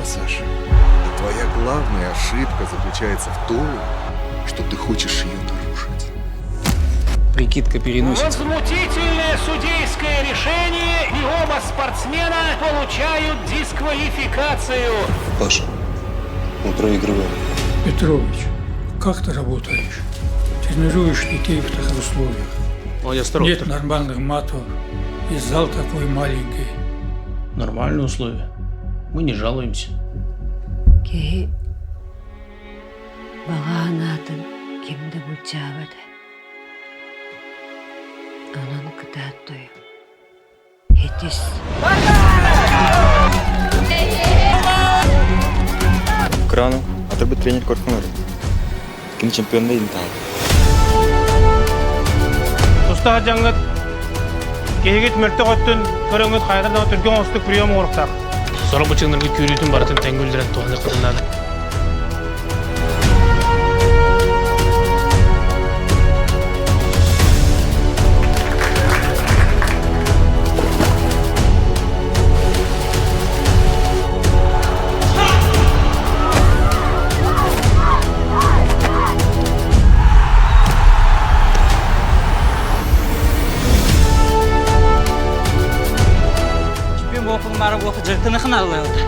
Саша. А твоя главная ошибка заключается в том, что ты хочешь ее нарушить. Прикидка переносится. Возмутительное судейское решение, и оба спортсмена получают дисквалификацию. Паша, мы проигрываем. Петрович, как ты работаешь? Тренируешь детей в таких условиях. Молодец, Нет нормальных матов, и зал такой маленький. Нормальные условия. Мы не жалуемся. Киһи баҕа санаатын ким да булчаабат ээ. Онон кытаат тойон, итис. Крану атырбыт тренер көркүн Кини чемпионда интаал. Тустаах дьаҥҥыт киһигит мөлтөх өттүн көрөҥҥүт хайата да түргэн оҥостук прием оҥоруохтаах. Сорох бычыгынарга күүрүүтүн барытын тэҥҥэ үллэрэн туһаныаххытын наада. Чемпион буолуохпун баара буолуох дьарыктаныхын аллайылда.